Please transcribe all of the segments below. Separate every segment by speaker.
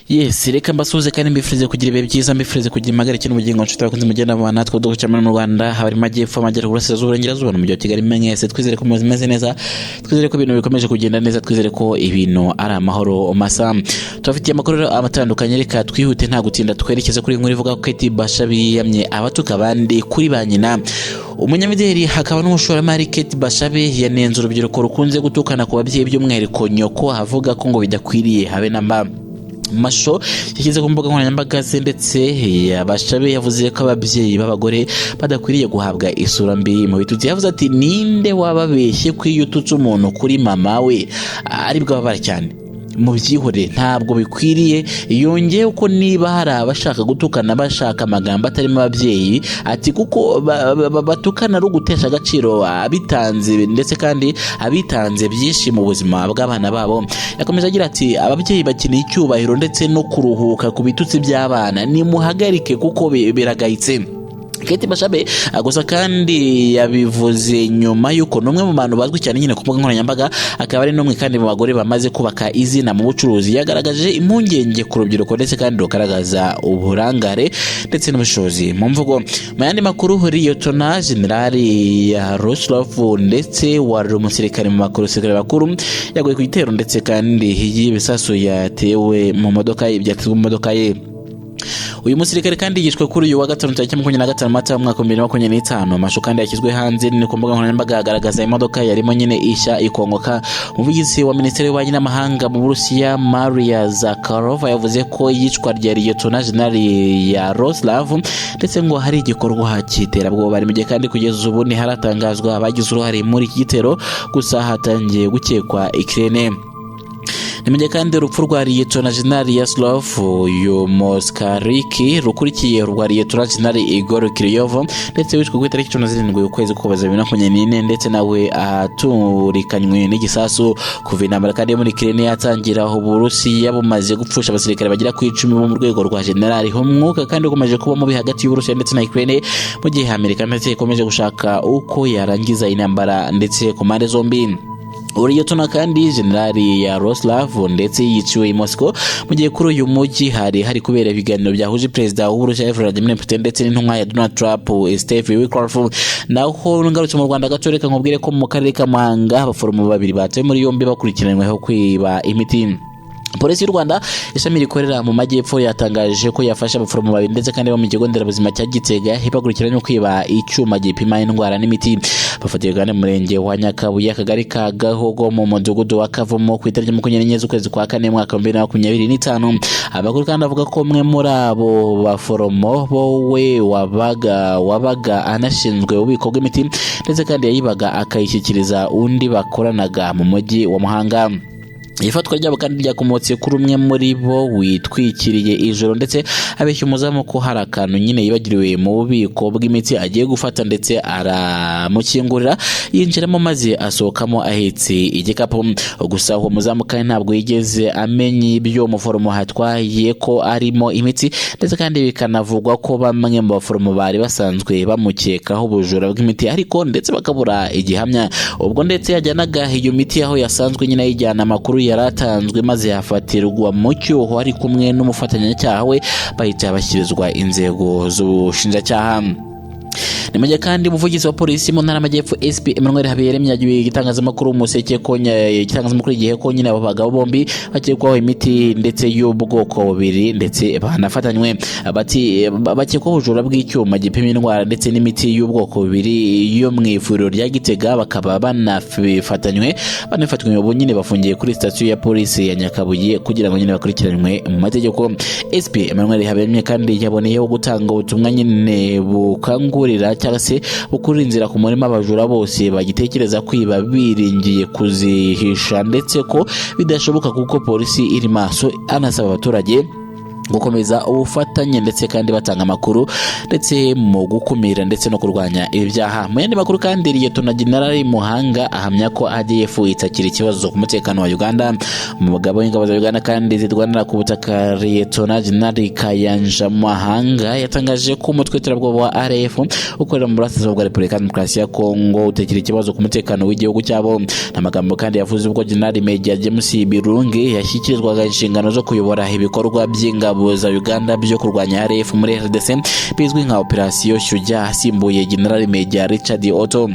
Speaker 1: Yes, reka mbasuhuze kandi mbifurize kugira ibihe byiza, mbifurize kugira impagarike n'ubugingo. Nshuti bakunze mugenda mubana natwe dukurikirana mu Rwanda, haba mu majyepfo, amajyaruguru, uburasirazuba, uburengerazuba n'umujyi wa Kigali, mwese twizere ko mumeze neza, twizere ko ibintu bikomeje kugenda neza, twizere ko ibintu ari amahoro masa. Tubafitiye amakuru rero atandukanye. Reka twihute nta gutinda, twerekeze kuri inkuru ivuga ko Kate Bashabe yiyamye abatuka abandi kuri ba nyina. Umunyamideli hakaba n'umushoramari Kate Bashabe yanenze urubyiruko rukunze gutukana ku babyeyi, by'umwihariko nyoko, avuga ko ngo bidakwiriye habe na mba. Mu mashusho yashyize ku mbuga nkoranyambaga ze ndetse Bashabe yavuze ko ababyeyi b'abagore badakwiriye guhabwa isura mbi mu bitutsi. Yavuze ati: "Ninde wababeshye ko iyo ututse umuntu kuri mama we aribwo ababara cyane? Mubyihorere, ntabwo bikwiriye." Yongeyeho ko niba hari abashaka gutukana bashaka amagambo atarimo ababyeyi, ati kuko batukana ari ugutesha agaciro abitanze ndetse kandi abitanze byinshi mu buzima bw'abana babo. Yakomeje agira ati: "Ababyeyi bakeneye icyubahiro ndetse no kuruhuka ku bitutsi by'abana. Nimuhagarike kuko biragayitse." Kate Bashabe gusa kandi yabivuze nyuma y'uko n'umwe mu bantu bazwi cyane nyine ku mbuga nkoranyambaga, akaba ari n'umwe kandi mu bagore bamaze kubaka izina mu bucuruzi, yagaragaje impungenge ku rubyiruko ndetse kandi rugaragaza uburangare ndetse n'ubushobozi mu mvugo. Mu yandi makuru, Liyetona Jenerali Yaroslav ndetse wari umusirikare mu basirikare bakuru yaguye ku gitero ndetse kandi y'ibisasu yatewe mu modoka ye, byatezwe mu modoka ye. Uyu musirikare kandi yishwe kuri uyu wa gatanu tariki 25 Mata umwaka wa 2025. Amashusho kandi yashyizwe hanze ni ku mbuga nkoranyambaga agaragaza imodoka yarimo nyine ishya ikongoka. Umuvugizi wa Minisiteri y'Ububanyi n'Amahanga mu Burusiya, Maria Zakharova, yavuze ko iyicwa rya Liyetona Jenerali Yaroslav ndetse ngo hari igikorwa cy'iterabwoba. Mu gihe kandi kugeza ubu ntiharatangazwa abagize uruhare muri iki gitero, gusa hatangiye gukekwa Ukraine. Ni mu gihe kandi urupfu rwa Liyetona Jenerali Yaroslav Moskaluk rukurikiye urwa Liyetona Jenerali Igor Kirillov ndetse wishwe ku itariki 17 ukwezi k'Ukuboza 2024, ndetse nawe ahaturikanywe n'igisasu. Kuva intambara kandi yo muri Ukraine yatangira, Uburusiya bumaze gupfusha abasirikare bagera ku 10 bo mu rwego rwa generali. Umwuka kandi ukomeje kuba mubi hagati y'Uburusiya ndetse na Ukraine, mu gihe Amerika ndetse ikomeje gushaka uko yarangiza intambara ndetse ku mpande zombi. Liyetona kandi Generali Yaroslav ndetse yiciwe i Moscow, mu gihe kuri uyu mujyi hari kubera ibiganiro byahuje Perezida w'Uburusiya Vladimir Putin ndetse n'intumwa ya Donald Trump, Steve Witkoff. Naho ngarutse mu Rwanda gato, reka nkubwire ko mu karere ka Muhanga abaforomo babiri batawe muri yombi bakurikiranyweho kwiba imiti. Polisi y'u Rwanda ishami rikorera mu majyepfo yatangaje ko yafashe abaforomo babiri ndetse kandi bo mu kigo nderabuzima cya Gitega, bakurikiranyweho kwiba icyuma gipima indwara n'imiti. Bafatiwe kandi mu murenge wa Nyakabuye, akagari ka Gahogo, mu mudugudu wa Kavumo, ku itariki 24 z'ukwezi kwa kane mwaka wa 2025. Amakuru kandi avuga ko umwe muri abo baforomo bowe wabaga anashinzwe ububiko bw'imiti, ndetse kandi yayibaga akayishyikiriza undi bakoranaga mu mujyi wa Muhanga. Ifatwa ryabo kandi ryakomotse kuri umwe muri bo witwikiriye ijoro ndetse abeshya umuzamu ko hari akantu nyine yibagiriwe mu bubiko bw'imiti agiye gufata, ndetse aramukingurira yinjiramo maze asohokamo ahetse igikapu. Gusa uwo muzamu kandi ntabwo yigeze amenya ibyo umuforomo hatwaye ko arimo imiti, ndetse kandi bikanavugwa ko bamwe mu baforomo bari basanzwe bamukekaho ubujura bw'imiti, ariko ndetse bakabura igihamya. Ubwo ndetse yajyanaga iyo miti aho yasanzwe nyine ayijyana, amakuru yaratanzwe maze yafatirwa mu cyuho ari kumwe n'umufatanyacyaha we, bahita bashyikirizwa inzego z'ubushinjacyaha. Ni mu gihe kandi umuvugizi wa polisi mu ntara y'Amajyepfo, SP Emmanuel Habiyaremye, yagiye igitangazamakuru Umuseke ko igitangazamakuru Igihe ko nyine abo bagabo bombi bakekwaho imiti ndetse y'ubwoko bubiri ndetse banafatanywe. Bati bakekwaho ubujura bw'icyuma gipima indwara ndetse n'imiti y'ubwoko bubiri yo mu ivuriro rya Gitega, bakaba banafatanywe. Ubu nyine bafungiye kuri sitasiyo ya polisi ya Nyakabuye kugira ngo nyine bakurikiranwe mu mategeko. SP Emmanuel Habiyaremye kandi yaboneyeho gutanga ubutumwa nyine bukangurira cyangwa se bukurira inzira ku murima abajura bose bagitekereza kwiba biringiye kuzihisha, ndetse ko bidashoboka kuko polisi iri maso. Anasaba abaturage Gukomeza ubufatanye ndetse kandi batanga amakuru ndetse mu gukumira ndetse no kurwanya ibi byaha. Mu yandi makuru kandi, Liyetona Jenerali Muhanga ahamya ko ADF itakiri ikibazo ku mutekano wa Uganda. Umugabo w'ingabo za Uganda kandi zirwanira ku butaka, Liyetona Jenerali Kayanja Muhanga, yatangaje ko umutwe w'iterabwoba wa ADF ukorera mu burasirazuba bwa Repubulika ya Demokarasi ya Kongo utakiri ikibazo ku mutekano w'igihugu cyabo. Ni amagambo kandi yavuze ubwo Jenerali Major James Birungi yashyikirizwaga inshingano zo kuyobora ibikorwa by'ingabo za Uganda byo kurwanya ADF muri RDC, bizwi nka Operation Shujaa, asimbuye General Major Richard Otto.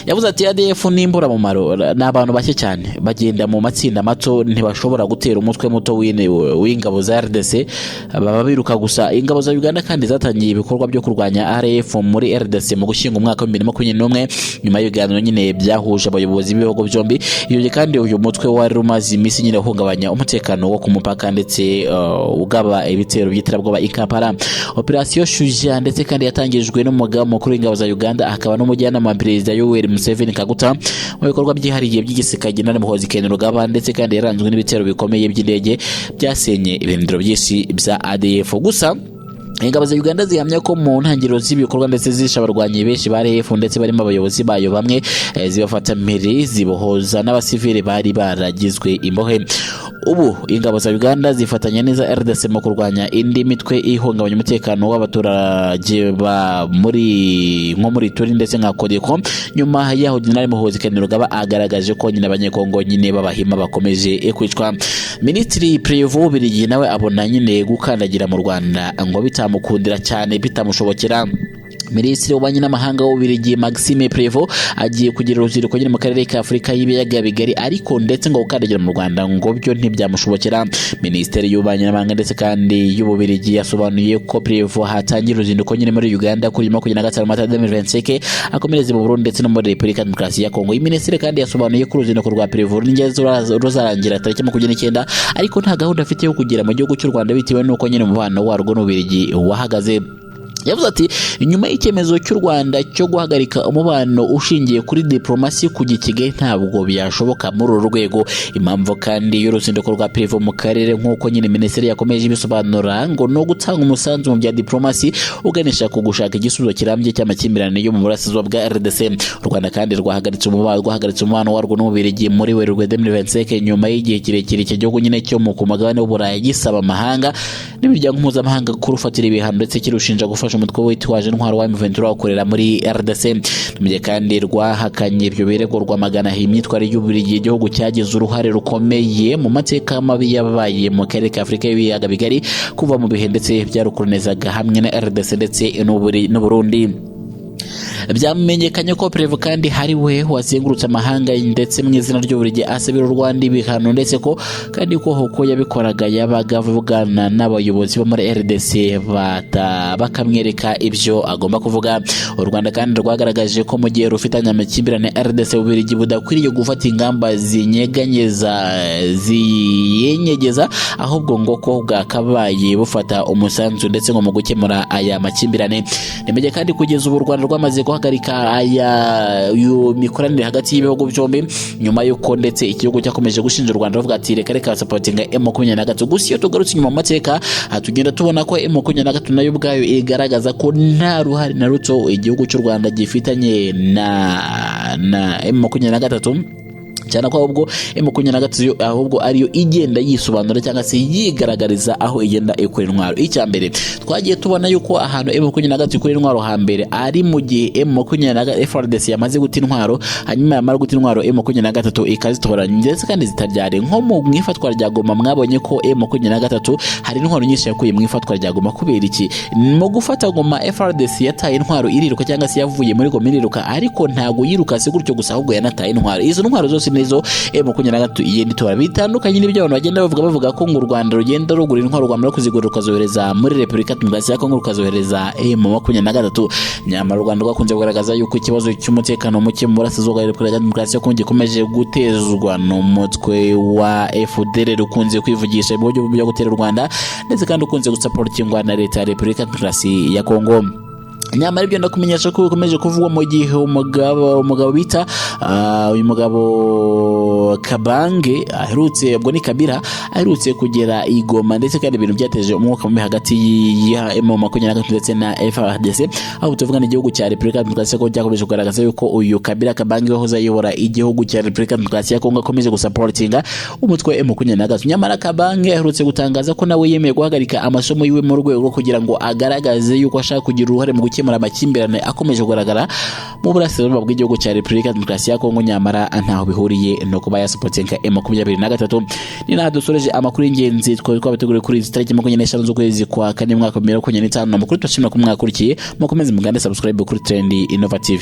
Speaker 1: Yavuze ati: "ADF ni imburamumaro, ni abantu bake cyane, bagenda mu matsinda mato, ntibashobora gutera umutwe muto w'ingabo za RDC, baba biruka gusa." Ingabo za Uganda kandi zatangiye ibikorwa byo kurwanya ADF muri RDC mu gushyinga umwaka wa 2021, nyuma y'ibiganiro nyine byahuje abayobozi b'ibihugu byombi. Iyo gihe kandi uyu mutwe wari umaze iminsi nyine uhungabanya umutekano wo ku mupaka ndetse ugaba ibitero by'iterabwoba i Kampala. Operation Shujaa ndetse kandi yatangijwe n'umugaba mukuru w'ingabo za Uganda akaba n'umujyanama wa Perezida Yoweri Museveni Kaguta mu bikorwa byihariye by'igisirikare, General Muhoozi Kainerugaba, ndetse kandi yaranzwe n'ibitero bikomeye by'indege byasenye ibirindiro byinshi bya ADF. Gusa ingabo za Uganda zihamya ko mu ntangiriro z'ibikorwa ndetse zishe abarwanyi benshi ba ADF, ndetse barimo abayobozi bayo bamwe, zibafata mpiri, zibohoza n'abasivili bari baragizwe imbohe. Ubu ingabo za Uganda zifatanya neza RDC mu kurwanya indi mitwe ihungabanya umutekano w'abaturage ba muri nko muri Ituri ndetse nka Codeco, nyuma yaho General Muhoozi Kainerugaba agaragaje ko nyine Abanyekongo nyine b'Abahima bakomeje kwicwa. Minisitiri Prévot w'Ububiligi nawe abona nyine gukandagira mu Rwanda ngo bitamukundira cyane, bitamushobokera. Minisitiri w'Ububanyi n'Amahanga w'Ububiligi, Maxime Prévot, agiye kugira uruzinduko nyine mu karere ka Afurika y'Ibiyaga Bigari, ariko ndetse ngo gukandagira mu Rwanda ngo byo ntibyamushobokera. Minisiteri y'Ububanyi n'Amahanga ndetse kandi y'Ububiligi yasobanuye ko Prévot hatangira uruzinduko nyine muri Uganda kuri 25 Mata 2025, akomereze mu Burundi ndetse no muri Repubulika ya Demokarasi ya Kongo. Iyi minisiteri kandi yasobanuye ko uruzinduko rwa Prévot ruzarangira tariki 29, ariko nta gahunda afite yo kugera mu gihugu cy'u Rwanda bitewe n'uko nyine umubano warwo n'Ububiligi wahagaze. Yavuze ati: "Nyuma y'icyemezo cy'u Rwanda cyo guhagarika umubano ushingiye kuri diplomasi kujya i Kigali ntabwo byashoboka muri uru rwego." Impamvu kandi y'uruzinduko rwa Prévot mu karere, nk'uko nyine minisiteri yakomeje ibisobanura, ngo no gutanga umusanzu mu bya diplomasi uganisha ku gushaka igisubizo kirambye cy'amakimbirane yo mu burasirazuba bwa RDC. U Rwanda kandi rwahagaritse umubano warwo n'Ububiligi muri Werurwe 2025, nyuma y'igihe kirekire iki gihugu nyine cyo mu ku mugabane w'Uburayi gisaba amahanga n'imiryango mpuzamahanga kurufatira ibihano, ndetse kirushinja gufasha umutwe witwaje intwaro wa M23 ukorera muri RDC. Mu gihe kandi rwahakanye ibyo birego, rwamagana imyitwarire y'Ububiligi, igihugu cyagize uruhare rukomeye mu mateka mabi yabaye mu karere ka Afurika y'Ibiyaga Bigari kuva mu bihe ndetse byarukonezaga hamwe na RDC ndetse n'Uburundi. Byamenyekanye ko Prévot kandi hari we wazengurutse amahanga ndetse mu izina ry'Ububiligi asabira u Rwanda ibihano, ndetse ko kandi ko uko yabikoraga yabaga avugana n'abayobozi bo muri RDC bata bakamwereka ibyo agomba kuvuga. U Rwanda kandi rwagaragaje ko mu gihe rufitanye amakimbirane RDC, Ububiligi budakwiriye gufata ingamba zinyeganyeza, ziyenyegeza, ahubwo ngo ko bwakabaye bufata umusanzu ndetse ngo mu gukemura aya makimbirane. Ni mu gihe kandi kugeza ubu u Rwanda rwamaze guhagarika aya iyo mikoranire hagati y'ibihugu byombi, nyuma y'uko ndetse igihugu cyakomeje gushinja u Rwanda bavuga ati: "Reka reka, supportinga M23." Gusa iyo tugarutse inyuma mu mateka, tugenda tubona ko M23 nayo ubwayo igaragaza ko nta ruhare na ruto igihugu cy'u Rwanda gifitanye na M23, cyane ko ahubwo M23 yo ahubwo ariyo igenda yisobanura cyangwa se yigaragariza aho igenda ikora intwaro. Icya mbere, twagiye tubona yuko ahantu M23 ikora intwaro hambere ari mu gihe M23 FARDC yamaze guta intwaro, hanyuma yamara guta intwaro M23 ikazitora, ndetse kandi zitaryare nko mu ifatwa rya Goma. Mwabonye ko M23 hari intwaro nyinshi yakuye mu ifatwa rya Goma. Kubera iki? Mu gufata Goma FARDC yataye intwaro iriruka, cyangwa se yavuye muri Goma iriruka, ariko ntago yirukase gutyo gusa, ahubwo yanataye intwaro. Izo ntwaro zose nizo M23 igenda itora, bitandukanye n'ibyo abantu bagenda bavuga ko ngo u Rwanda rugenda rugura intwaro, rwamara kuzigura rukazohereza muri Repubulika Demokarasi ya Kongo, rukazohereza M23. Nyamara u Rwanda rwakunze kugaragaza yuko ikibazo cy'umutekano muke mu burasirazuba bwa Repubulika Demokarasi ya Kongo gikomeje gutezwa n'umutwe wa FDLR ukunze kwivugisha mu buryo bwo gutera u Rwanda, ndetse kandi ukunze gusupportingwa na leta ya Repubulika Demokarasi ya Kongo. Nyamara ibyo ndakumenyesha ko bikomeje kuvugwa mu gihe umugabo bita uyu mugabo Kabange aherutse, ubwo ni Kabila, aherutse kugera i Goma, ndetse kandi ibintu byateje umwuka mubi hagati ya M23 ndetse na FARDC, aho tuvuga igihugu cya Repubulika ya Demokarasi ya Kongo cyakomeje kugaragaza yuko uyu Kabila Kabange wahoze ayobora igihugu cya Repubulika ya Demokarasi ya Kongo akomeje gusupportinga umutwe wa M23. Nyamara Kabange aherutse gutangaza ko nawe yemeye guhagarika amasomo yiwe mu rwego rwo kugira ngo agaragaze yuko ashaka kugira uruhare mu gukemura amakimbirane akomeje kugaragara mu burasirazuba bw'igihugu cya Repubulika ya Demokarasi ya Kongo, nyamara ntaho bihuriye no kuba yasupportinga M23. Ni naha dusoreje amakuru y'ingenzi twari twabateguriye kuri izi tariki 25 z'ukwezi kwa kane, mwaka wa 2025. Amakuru tubashimira ko mwakurikiye. Mukomeze mugande subscribe kuri Trend Innovative.